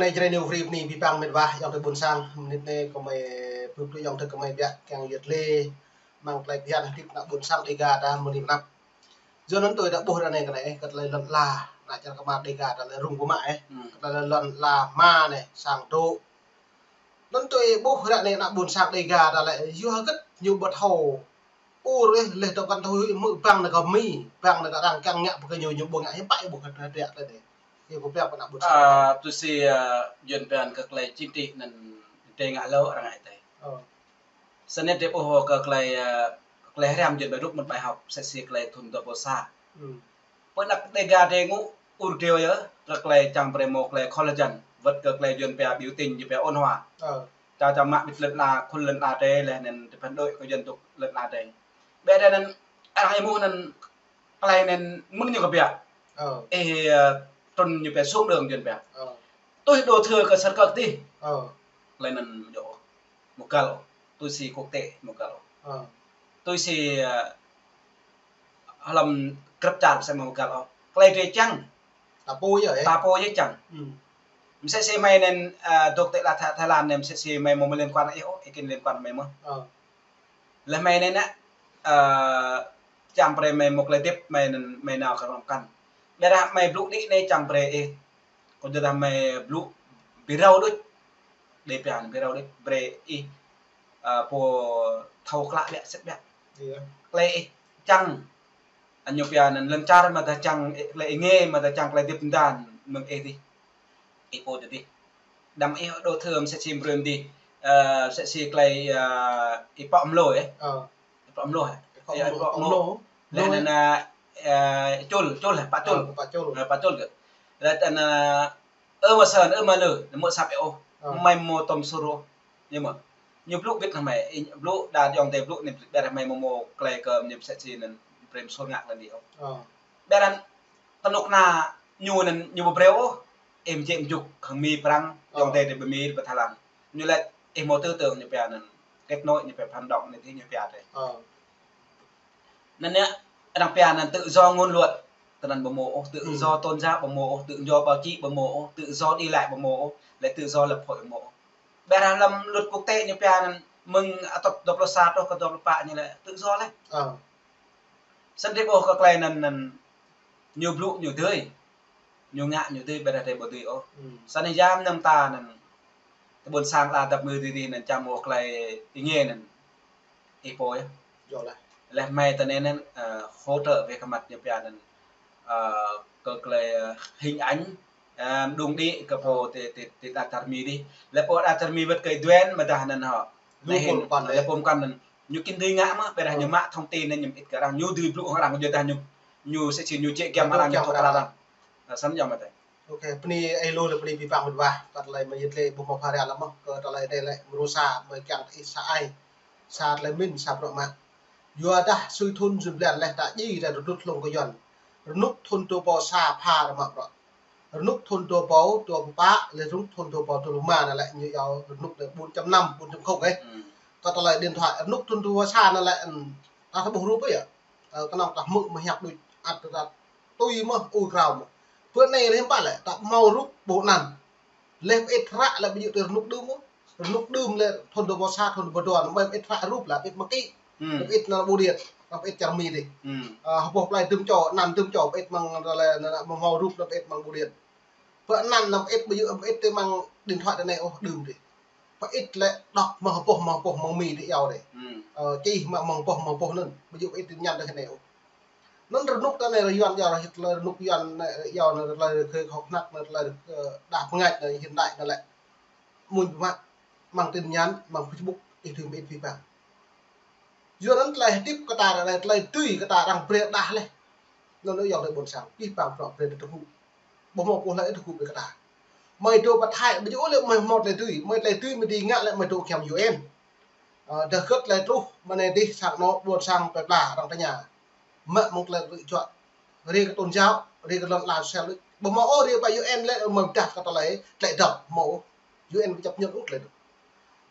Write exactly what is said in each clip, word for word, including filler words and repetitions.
Anai Jrai New Free bơni abih bang met wa ayŏng adơi ƀuôn sang, mơnit anai kơmơi bưp tui ayŏng adơi kơmơi biă kiăng yơh lĕ, mơ̆ng tơlơi phiăn hơdip ană ƀuôn sang Dega ta mơ̆ng anai pơ anăp. Yua anŭn tui ta ƀuh ră anai kơ anai, kơ tơlơi lŏn ala, ană čar kơmar Dega ta lĕ rŭng kơ mă, ơ. Hmm. Kơ tơlơi lŏn ala mă anai, sang dŏ. Anŭn tui ƀuh ră anai ană ƀuôn sang Dega ta lĕ, yua hơget ñu ƀu thâo. Ur ih leh tơ kăn thâo hĭ mơ̆ bang nao kơ Mi, bang nao kơ arăng kiăng ngă pơ kơ ñu, ñu ƀu ngă hiư̆m pă ih ƀuh kơ tơlơi tơlơi anai. Ih ƀuh pơhiăp kơ ană ƀuôn sang. Ơ, tui si, ơ, Yuan pơhiăp kơ tơlơi chính trị anŭn tơlơi ngă hlâo arăng ngă tơi. Ơ. Sơnit tơlơi ƀuh kơ tơlơi, ơ, tơlơi hriăm Yuan ƀu rŭk mơ̆n bài học, mơsĕ si tơlơi thun dua pluh sa. Hmm. Pơ anăp Dega tơ ngŏ ur triu yơh, kơ tơlơi čang brơi mơ̆ tơlơi khŏl hơjăn, wơ̆t kơ tơlơi Yuan pơhiăp biểu tình, Yuan pơhiăp ôn hòa. Ơ. Ča ča mă bĭt lŏn ala, khul lŏn ala tơ leh anŭn tơpăn đôč kơ dân tộc lŏn ala tơ. Ƀĕ tơ anŭn, arăng ih mơ̆ anŭn, tơlơi anŭn mơ̆ng ñu kơ biă. Ơ. Ơ, trŭn ñu pơhiăp xuống đường Yuan pơhiăp. Ơ. Tui đô thơ kơ sar kơ tih. Ơ. Tơlơi anŭn djơ̆. Mơgăl ôh. Tui si quốc tế mơgăl ôh. Ơ. Tui si, ơ, hlăm grăp čar mơsĕ mơgăl ôh. Tơlơi drơi čang. Ta pô yơh, ơ. Ta pô yơh čang. Hmm. Mơsĕ si mơi anŭn, ơ, dŏ tơ ala Thái, Thái Lan anŭn mơsĕ si mơi mơ̆ mơ̆ liên quan ih ôh, ih kơ liên quan mơi mơ̆. Ơ. Leh mơi anŭn, ơ, čang brơi mơi mơ̆ tơlơi hơdip mơi anŭn mơi nao kơ rŏng kăn. Ƀĕ dah mơi blŭ đĭ anai čang brơi ih. Kơ dah mơi blŭ ƀu rao đôč. Đe pơhiăp ƀu rao đôč, brơi ih, ơ, pô thâo klă biă sĭt biă. Ơ. Tơlơi ih čang. Anŭn ñu pơhiăp anŭn lŏn čar mơ̆ dah čang, ơ, tơlơi ih ngă mơ̆ dah čang tơlơi hơdip mơ̆n mơ̆ng ih dih. Ih pô tơ dih. Đăm ih đô thơ mơsĕ si brơi mơ̆n dih. Ơ, mơsĕ si tơlơi, ơ, ih pŏk mlô, ơ. Ơ. Ih pŏk mlô, ơ. Ih pŏk mlô, ih pŏk mlô. Leh anŭn, ơ, ơ, čul, čul, ơ, pă čul. Ơ, pă čul. Ơ, pă čul kơ. Leh anŭn, ơ, Ơ mă sơnă, ơ mă lơ, mơ̆ sap ih ôh. Ơ. Mơi mơ̆ tơm sur ôh. Ñu mơ̆. Ñu blŭ bĭt hă mơi, ih blŭ đa ayŏng adơi blŭ anai bĭt dah mơi mơ̆ mơ̆ tơlơi kơ ñu mơsĕ si anŭn brơi mơ̆ sur ngă lăn dih ôh. Ơ. Ƀĕ dah tơnŭk anŭn ñu anŭn ñu ƀu brơi ôh. Ih mơjĕ mơjuk hăng Mi Prang, ơ, ayŏng adơi dih ƀơi Mi ƀơi Thái Lan. Ñu lĕ ih mơ̆ tư tưởng ñu pơhiăp anŭn kết nối ñu pơhiăp phản động anai dih ñu pơhiăp tơ. Ơ. Anŭn yơh, arăng pơhiăp anŭn tự do ngôn luận, tơ anŭn ƀu mơ̆ ôh, tự do tôn giáo ƀu mơ̆ ôh, tự do báo chí ƀu mơ̆ ôh, tự do đi lại ƀu mơ̆ ôh, lĕ tự do lập hội ƀu mơ̆ ôh. Ƀĕ dah hlăm luật quốc tế ñu pơhiăp anŭn mơ̆ng atŏp dua pluh sa truh kơ dua pluh pă ñu lĕ tự do leh. Ơ. Sơnit tơlơi ƀuh kơ tơlơi anŭn anŭn ñu blŭ ñu dưi. Ñu ngă ñu dưi ƀĕ dah tơlơi ƀu dưi ôh. Hmm. Sơnă yam anŭn ta anŭn. Tơ ƀuôn sang ta dăp mơ̆ dưi dưi anŭn čang mơ̆ tơlơi ih ngă anŭn. Ih pô yơh. Djơ̆ leh. Leh mơi tơ anŭn anŭn, ơ, hỗ trợ về cái mặt ñu pơhiăp anŭn, ơ, kơ tơlơi, ơ, hình ảnh, ơ, đung đĭ kơ pô tơ, tơ, tơ đa čar Mi dih. Leh pô đa čar Mi wơ̆t kơ ih duen mơ̆ dah anŭn hŏ. Lu pô mơ̆n. Leh pô mơ̆n anŭn. Ñu kĭn dưi ngă mơ̆, ƀĕ dah ñu mă thông tin anŭn ñu mơit kơ arăng, ñu dưi blŭ hăng arăng ñu dah ñu, ñu mơsĕ si ñu jĕ giăm arăng ñu thâo krăn arăng. Ơ, sơnă yơh mơi tơ. Ok, bơni ih lu lĕ bơni abih bang met wa, kơ tơlơi mơi yơh lĕ ƀu hmâo phara lăm mơ̆, kơ tơlơi anai lĕ mơ̆ rơsa mơi kiăng ih sa ai, sa tơlơi min, sa bruă mă. Yua dah sui thun jun blan leh ta djai rai rơnŭk hlŏng kơ Yuan. Rơnŭk thun dua pluh sa pha rơmă bruă. Rơnŭk thun dua pluh, dua pluh pă, leh rơnŭk thun dua pluh, dua pluh rơma anŭn lĕ ñu iâu rơnŭk lĕ bốn chấm năm, bốn chấm không, ơ. Hmm. Kơ tơlơi điện thoại, rơnŭk thun dua pluh sa anŭn lĕ, ơ, ta thâo ƀuh rup yơh. Ơ, kơnơ̆ng ta hmư̆ mơhiăp đôč ăt ta tui mơ̆ ur krao mơ̆. Pơ anai lĕ hiư̆m pă lĕ, ta hmâo rup ƀu anăn. Leh pơit hră lĕ ƀu djơ̆ tui rơnŭk đưm mơ̆. Rơnŭk đưm lĕ thun dua pluh sa, thun dua pluh dua, mơi pơit hră rup lĕ pơit mơ̆ng kĭ. Hmm. Pơit anăn ƀu điêt, pơit čar Mi dih. Hmm. Ơ, hơpŏh plơi đưm čô, anăn đưm čô, pơit mơ̆ng tơlơi anăn hmâo rup lĕ pơit mơ̆ng ƀu điêt. Pơ anăn lĕ pơit ƀu djơ̆ pơit tơ mơ̆ng điện thoại tơ anai ôh đưm dih. Pơit lĕ đŏk mơ̆ng hơpŏh, mơ̆ng hơpŏh, mơ̆ng Mi dih iâu dih. Hmm. Ơ, čih mă mơ̆ng hơpŏh, mơ̆ng hơpŏh anŭn. Ƀu djơ̆ pơit tin nhắn tơ anai ôh. Anŭn rơnŭk tơ anai lĕ Yuan iâu, rơnŭk Yuan anai iâu anŭn lĕ khơi khŏk hnăk anŭn lĕ, ơ, đah pơngač anŭn hiện đại anŭn lĕ. Mơ̆ng pơmă, mơ̆ng tin nhắn, mơ̆ng Facebook, ih dưi mơit phi păng. Yua anŭn tơlơi hơdip kơ ta anai, tơlơi dưi kơ ta arăng brơi đah leh. Anŭn yơh ayŏng adơi ƀuôn sang, pih păng prŏ brơi tơgŭ. Ƀu hmâo pô hlơi tơgŭ brơi kơ ta. Mơi dŏ pơ Thái, ƀu djơ̆ ôh lĕ mơi hmâo tơlơi dưi, mơi tơlơi dưi mơi dưi ngă lĕ mơi dŏ kiăng U N. Ơ, dah hơget tơlơi truh, mơ̆ng anai dih sang anŏ ƀuôn sang plơi pla arăng tơña. Mă mơ̆ng tơlơi rơ̆ juă, rê kơ tôn giáo, rê kơ lŏn ala sel đôč. Ƀu hmâo ôh rê pơ U N lĕ mơi pơdah kơ tơlơi, tơlơi dŏ, hmâo ôh. U N ƀu chấp nhận ôh tơlơi dŏ.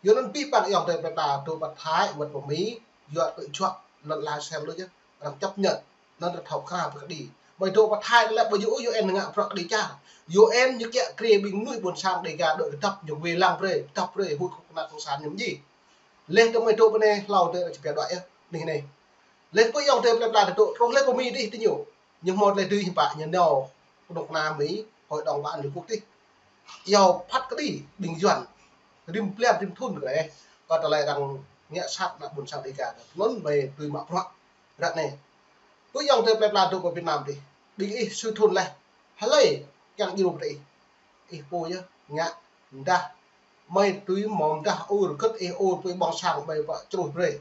Yua anŭn pih păng ayŏng adơi plơi pla dŏ pơ Thái, wơ̆t pơ Mi, yua tơlơi juă, lŏn ala sel đôč yơh, arăng chấp nhận, anŭn arăng thâo krăn pơkơđi. Ƀơi dŏ pơ Thái lĕ ƀu djơ̆ U N ngă bruă kơđi čar. U N ñu kiăng krê ƀing mơnuih ƀôn sang Đêga dŏ kơdŏp ñu wai lăng brơi, kơdŏp brơi huĭ kơ kơnuk kơna cộng sản ñu mơ̆n. Laih dơ̆ng ƀơi dŏ ƀơi anai hlâo tơ či pia đuaĭ yơh, anih anai. Laih pơ ayŏng adơi plơi pla dŏ truh laih pơ Mi dih tơ ñu. Ñu hmâo tơlơi dưi hiư̆m pă ñu nao kơnuk kơna Mi, Hội đồng Bảo an Liên Hợp Quốc dih. Iâu phat kơđi ƀing Yuan. Rĭm blan rĭm thŭn kơ anai. Kơ tơlơi arăng ngă sat ană ƀôn sang Đêga. Anŭn ƀơi tui mă bruă. Ră anai. Pơ ayŏng adơi plơi pla dŏ pơ Việt Nam dih. Ƀing ih sui thŭn laih. Hlơi kiăng djru brơi ih. Ih pô yơh ngă mơdah. Mơi tui mơ̆ mơdah ur kơ̆t ih ur pui ƀong sang ƀơi pă čruh brơi.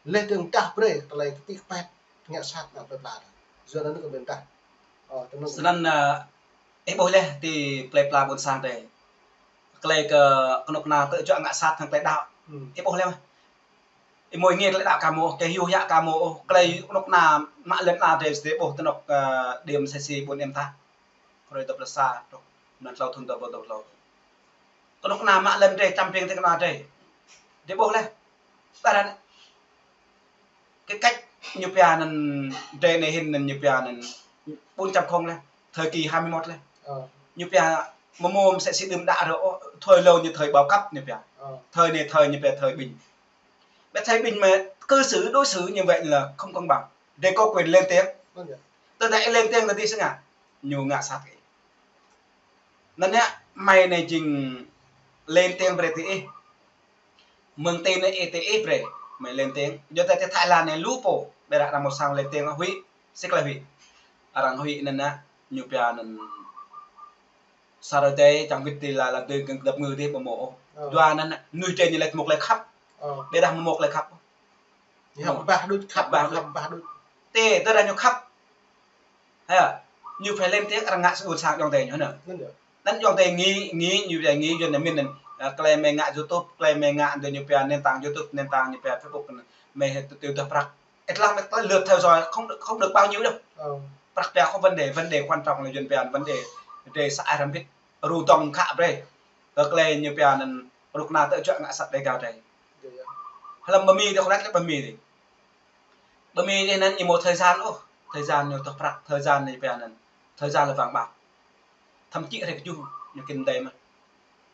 Laih dơ̆ng mơdah brơi tơlơi kơpĭ kơpet ngă sat ană plơi pla. Yua anŭn kơ mơdah. Ơ, tơnŭn. Snăn, ơ, ih ƀuh laih ti plơi pla ƀôn sang adih. Tơlơi kơ kơnuk kơna tơjuă ngă sat hăng tơlơi đaŏ. Hmm. Ih ƀuh laih mơ̆. Ih mơ̆ ih ngă tơlơi đaŏ ka mơ̆, kơ hyu yă ka mơ̆, tơlơi kơnuk kơna mă lŏn ană adih sĭt ƀuh tơnŏk, ơ, đêm sesi ƀôn em tha. Krơi dŏ plơi sa, truh, anŭn hlâo thŭn dŏ ƀôn dŏ hlâo. Kơnuk kơna mă lŏn adih, čăm ping ti kơnuk kơna adih. Adih ƀuh laih. Ƀă anŭn. Kơ cách ñu pia anŭn adih anai hĭn anŭn ñu pia anŭn bốn chấm không laih. Thời kỳ hai mươi mốt laih. Ơ. Ñu pia mơmŏm sĕ si đưm đă rơ, ơ, thời lâu như thời bao cấp ñu pia. Ơ. Thời anai thời ñu pia thời bình. Ƀĕ thời bình mà cư xử, đối xử như vậy là không công bằng. Adih có quyền lên tiếng. Vâng ạ. Tơdah ih lên tiếng tơdơi sĭt ngă. Ñu ngă sat kơ ih. Anŭn yơh, mơi anai jing lên tiếng brơi tơ ih. Mơ̆ng tơ anai ih tơ ih brơi, mơi lên tiếng. Yua tơ Thái Lan anai lu pô, ƀĕ arăng mơ̆ sang lên tiếng huĭ, sĭt tơlơi huĭ. Arăng huĭ anŭn yơh, ñu pia anŭn sa rơdêh, čang wĭt ti la, la dơi gơ̆ng dăp ngư dih ƀu mơ̆ ôh. Ơ. Yua anŭn yơh, mơnuih adih ñu laĭ mơ̆ tơlơi khăp. Ơ. Ƀĕ dah mơ̆ mơ̆ tơlơi khăp. Ñu khăp ƀah đôč, khăp ƀah đôč, khăp ƀah đôč. Tơ, tơdah ñu khăp. Hă, ñu phải lên tiếng arăng ngă sat ƀôn sang ayŏng adơi ñu hă anŭn. Anŭn yơh. Anŭn ayŏng adơi nghi, nghi, ñu pia nghi, Yuan anai mĭn anŭn. Ơ, tơlơi mơi ngă YouTube, tơlơi mơi ngă anŭn ñu pia nền tảng YouTube, nền tảng ñu pia Facebook anŭn. Mơi hă tơ, tơ dah prăk. Ih lăng mơi tơlơi lượt theo dõi không được, không được bao nhiêu đâu. Ơ. Prăk pia không vấn đề, vấn đề quan trọng là Yuan pia vấn đề, vấn đề xã hội răm bit. Ru tong khă brơi. Kơ tơlơi ñu pia anŭn kơnuk kơna tơjuă ngă sat Đêga adih. Yơh, yơh. Hlăm pơ Mi dih, kơnuk kơna pơ Mi dih. Pơ Mi dih anŭn ñu mơ̆ thời gian ôh, thời gian ñu tŏ prăk, thời gian ñu pia anŭn, thời gian là vàng bạc. Thậm chí hrơi kơjuh ñu kĭn đei mơ̆n.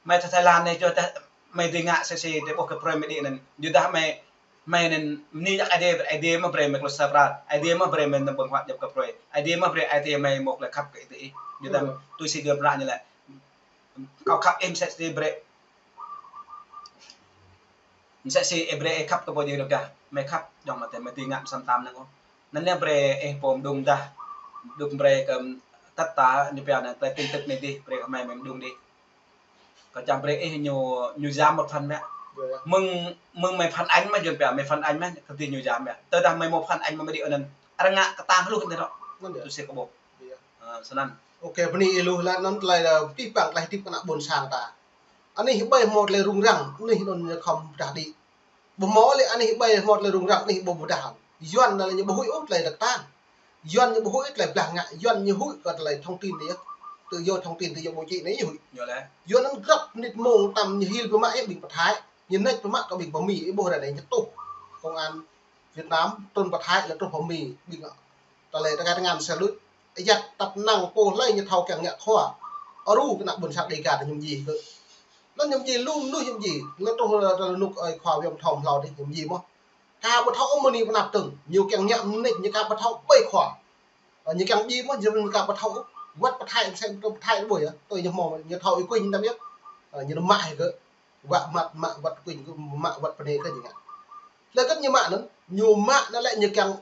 Mơi tơ Thái Lan anai yua dah mơi dưi ngă sĕ si adih ƀuh kơ brơi mơi đĭ anŭn. Yua dah mơi, mơi anŭn bơni jăk Ơi Adai, Ơi Adai mơ̆ brơi mơi klus sa prat, Ơi Adai mơ̆ brơi mơi nao ƀơ̆ng huă djŏp kơ brơi. Ơi Adai mơ̆ brơi Ơi Adai mơi mơ̆ tơlơi khăp kơ ih tơ ih. Yua dah tui si Yuan prăk ñu laĭ. Kâo khăp ih mơsĕ si brơi. Mơsĕ si ih brơi ih khăp kơ pô djai rơgah. Mơi khăp, ayŏng amai adơi, mơi dưi ngă pơsăm tam năng ôh. Anŭn yơh brơi ih pô mơđung dah. Đŭk brơi kơ tơdah ta ñu pia anŭn tơlơi tin tức anai dih, brơi kơ mơi mơi mơđung dih. Kâo čang brơi ih ñu, ñu giám một phần mơ̆. Yơh, yơh. Mơ̆ng, mơ̆ng mơi phản ánh mơ̆ Yuan pia, mơi phản ánh mơ̆, kơdih ñu giám mơ̆. Tơdah mơi mơ̆ phản ánh mơ̆ mơi đĭ anŭn. Arăng ngă kơtang hluh anŭn rŏ. Anŭn yơh. Tui si kơ ƀuh. Yơh. Ơ, snăn. Ôkê, bơni ih lu laih anŭn tơlơi, ơ, pih păng tơlơi hơdip kơ ană ƀôn sang ta. Anih ƀai hmâo tơlơi rŭng răng, anih anŭn ñu khŏm pơdah đĭ. Ƀu hmâo lĕ anih ƀai hmâo tơlơi rŭng răng, anih ƀu pơdah. Yuan anŭn lĕ ñu ƀu huĭ ôh tơlơi dŏ kơtang. Yuan ñu ƀu huĭ tơlơi blah ngă, Yuan ñu huĭ kơ tơlơi thông tin dih yơh. Tự do thông tin, tự do báo chí anai ñu huĭ. Yơh lĕ. Yuan anŭn grăp mơnit mông tăm ñu hil pơmă yơh ƀing pơ Thái. Ñu nač pơmă kơ ƀing pơ Mi, ih ƀuh ră anai ñu tuh. Công an Việt Nam trŭn pơ Thái lĕ truh pơ Mi, ƀing tơlơi tơkai tơngan sel đôč. Ayăt tăp năng pô hlơi ñu thâo kiăng ngă khua. Ru kơ ană ƀôn sang Đêga ta ñu mơjĭ kơ. Lŏn ñu mơjĭ lu mơnuih ñu mơjĭ. Lŏn truh lŏn rơnŭk ơi khua Viêm Thom hlâo dih ñu mơjĭ mơ̆n. Ka ƀu thâo ôh mơni pơnap tơ̆ng. Ñu kiăng ngă mơneč ñu ka ƀu thâo ƀai khua. Ơ, ñu kiăng mơjĭ mơ̆n ñu ka ƀu thâo ôh. Wăt pơ Thái, mơsĕ pơ Thái ƀuh yơh. Tui ñu hmâo ñu thâo ih kuñ tăm yơh. Ơ, ñu nao mă hĭ kơ. Wă mă, mă wăt kuñ kơ, mă wăt pơnê kơ ñu ngă. Lĕ kơ ñu mă anŭn, ñu mă anŭn lĕ ñu kiăng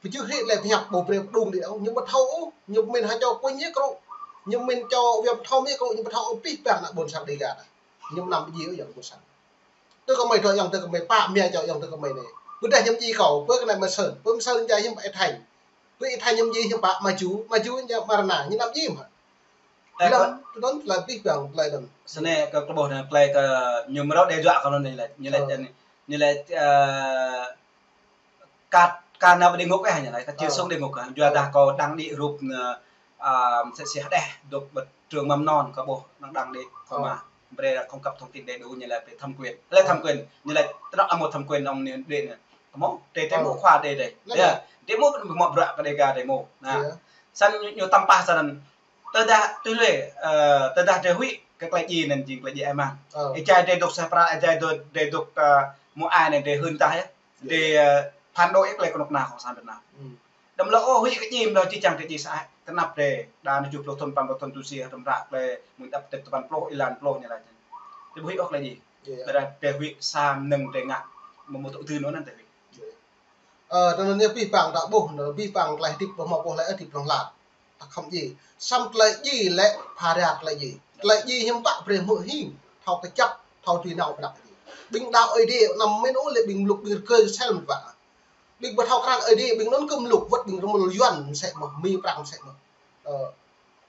pơjưh hĭ lĕ pơhiăp ƀu brơi pơđung đĭ ôh, ñu ƀu thâo ôh, ñu pơmĭn hă čô kuñ yơh krŭ, ñu pơmĭn čô Viêm Thom yơh krŭ, ñu ƀu thâo ôh pih păng ană ƀôn sang Đêga ta. Ñu mơnam pơjĭ ôh ayŏng ƀôn sang. Tui kơ mơi tơlơi ayŏng tui kơ mơi pă mia čô ayŏng tui kơ mơi anai. Ƀôdah ñu mơjĭ kâo, pơ kơ anai mơi Sơn, pơ mơi Sơn ñu jai hiư̆m pă ih Thanh. Pơ ih Thanh ñu mơjĭ hiư̆m pă, mă Ju, mă Ju ñu mă rơna, ñu mơnam pơjĭ mơ̆. Ơ, lăm, kơ tơdơi tơlơi pih păng tơlơi đăm. Snei kơ, kơ ƀuh anai tơlơi kơ ñu mơ̆ rơđah djă kơ anŭn anai lĕ. Ñu laĭ, ơ, anai, ñu laĭ, ơ, kat, kat nao ƀơi địa ngục ơ, ñu laĭ, kat čiăng, ơ, sung địa ngục ơ. Yua dah kâo đăng đĭ rup anai, ơ, mơsĕ si hơđeh, dŏ ƀơi trường mầm non kâo ƀuh, năng đăng đĭ, kâo, ơ, mă. Brơi là không cấp thông tin đầy đủ, ñu laĭ về thẩm quyền. Laĭ, ơ, thẩm quyền, ñu laĭ, tơdah ăt mơ̆ thẩm quyền ông anai đĭ anai. mơ̆, drei, drei mơ̆ khua drei, drei. Yơh, drei mơ̆ mă bruă kơ Dega drei mơ̆. Nah, săn ñu, ñu tăm pah săn anŭn. Tơdah tui lui, ơ, tơdah drei huĭ kơ tơlơi djai anŭn jing tơlơi djai amăng. Ơ. Ih jai drei dŏ sah pra, ih jai drei, drei dŏ, ơ, mơ̆ ai anai drei hưn tah yơh. Drei, ơ, phản đối kơ tơlơi kơnuk kơna Cộng sản Việt Nam. Đăm lơ ôh huĭ kơ djai mơ̆ či čang drei djai sa ai. Tơnap drei, đa anai tơjuh pluh thŭn, păn pluh thŭn tui si, tơm ră tơlơi mơ̆ng đăp tep tơpăn pluh, ilan pluh ñu laĭ. Drei ƀu huĭ ôh tơlơi djai. Tơdah drei huĭ sa mơnơ̆ng drei ngă, mơ̆ mơ̆ tŭ dưn anŭn drei huĭ. Ơ, tơnŭn ñu pih pang ta ƀuh, ñu pih pang tơlơi hơdip ƀu hmâo ƀuh lĕ hơdip hlŏng lar. Ta khŏm djai. Săm tơlơi djai lĕ phara tơlơi djai. Tơlơi djai hiư̆m pă brơi hmư̆ hing, thâo kơjăp, thâo tui nao pơđăp. Ƀing đaŏ Ơi Adai anăm mĭn ôh lĕ ƀing mluk ƀing rơgơi sel mơ̆n ƀă. Ƀing ƀu thâo krăn Ơi Adai, ƀing anŭn kơ mluk, wơ̆t ƀing rơmul Yuan mơsĕ mơ̆n, Mi Prăng mơsĕ mơ̆n. Ơ,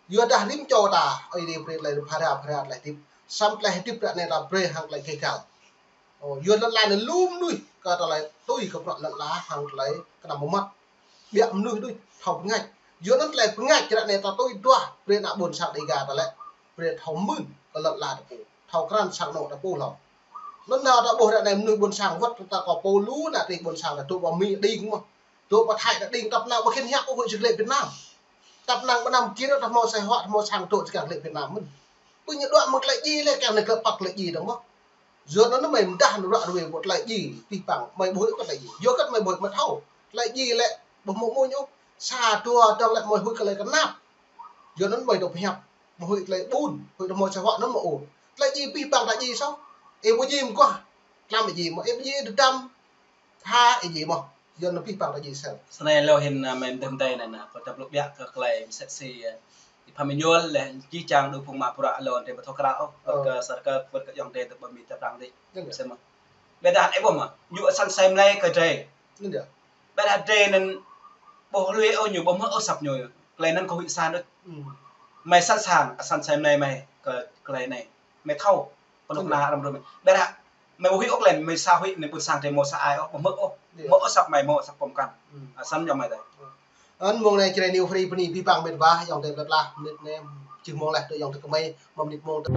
yua dah rĭm čô ta, Ơi Adai brơi tơlơi phara, phara tơlơi hơdip. Săm tơlơi hơdip ră anai ta brơi hăng tơlơi gêh gal. Ơ, yua lŏn lan anai lu mơnuih kơ tơlơi tui kơ bruă lŏn lan hăng tơlơi kơnăm mơmŏt. Biă mơnuih đôč thâo bơngač. Yua anŭn tơlơi bơngač ră anai ta tui duah brơi ană ƀôn sang Dega ta lĕ brơi thâo mưn kơ lŏn lan ta pô. Thâo krăn sang anŏ ta pô hlâo. Anŭn nao ta ƀuh ră anai mơnuih ƀôn sang wơ̆t ta kơ pô lu ană tring ƀôn sang ta dŏ pơ Mi đing mơ̆n. Dŏ pơ Thái ta đing tăp năng ƀu khĭn hiăp ôh huĭ či glaĭ Việt Nam. Tăp năng ƀơ năm kir ta hmâo asơi huă, ta hmâo sang dŏ či kah glaĭ Việt Nam mơ̆n. Ƀu ñu đuaĭ mơ̆ng tơlơi djai lĕ kah anai glaĭ păk tơlơi djai dong mơ̆n. Yua anŭn mơi mơdah anŭn ruă ruai ƀu tơlơi djai, pih pang, mơi ƀu huĭ kơ tơlơi djai. Yua kơ mơi ƀu huĭ mơi thâo. Tơlơi djai lĕ ƀu hmâo mơ̆ ñu. Sa dua dong lĕ mơi huĭ kơ tơlơi kơnap. Yua anŭn mơi dŏ pơhiăp. Mơi huĭ tơlơi ƀun, huĭ tơhmâo asơi huă anŭn mơi ôh. Tơlơi djai pih pang ta djai soh. Ih ƀu djai mơguah. Tlam ih djai mơ̆, ih ƀu djai dơdăm. Tha ih djai mơ̆. Yua anŭn pih pang ta djai sel. Sơnai lơ hĭn, ơ, mơi dơ̆ng tơdơi anai, kâo čăm blŭ biă kơ tơlơi mơsĕ si, ơ, ih pham ih ñuăl lĕ či čang đu phung mă bruă lŏn drei ƀu thâo krăn ôh. Wơ̆t kơ sar kơ, wơ̆t kơ ayŏng drei tơ pơ Mi tơ Prăng dih. Mơsĕ mơ̆n. Ƀiădah ih ƀuh mơ̆, ñu săn asơi mlei kơ drei. Ƀiădah drei anŭn ƀu lui ôh ñu, ƀu hmư̆ ôh asăp ñu. Tơlơi anŭn kâo huĭ sa đôč. Mơi săn săn, săn asơi mlei mơi kơ tơlơi anai. Mơi thâo. Kơnuk kơna răm rơmai. Ƀiădah mơi ƀu huĭ ôh tơlơi anŭn, mơi sa huĭ anŭn ƀôn sang drei hmâo sa ai ôh, ƀu hmư̆ ôh. Hmâo asăp mơi, hmâo asăp pơm kăn. Ơ, săn ayŏng mơi tơi. Anŭn mơ̆ng anai Jrai New Free bơni pih pang mĕt wa, ayŏng adơi plơi pla, mơnit anai, čih mơ̆ng leh tơ ayŏng adơi kơmơi, mơnit mơ̆ng tơ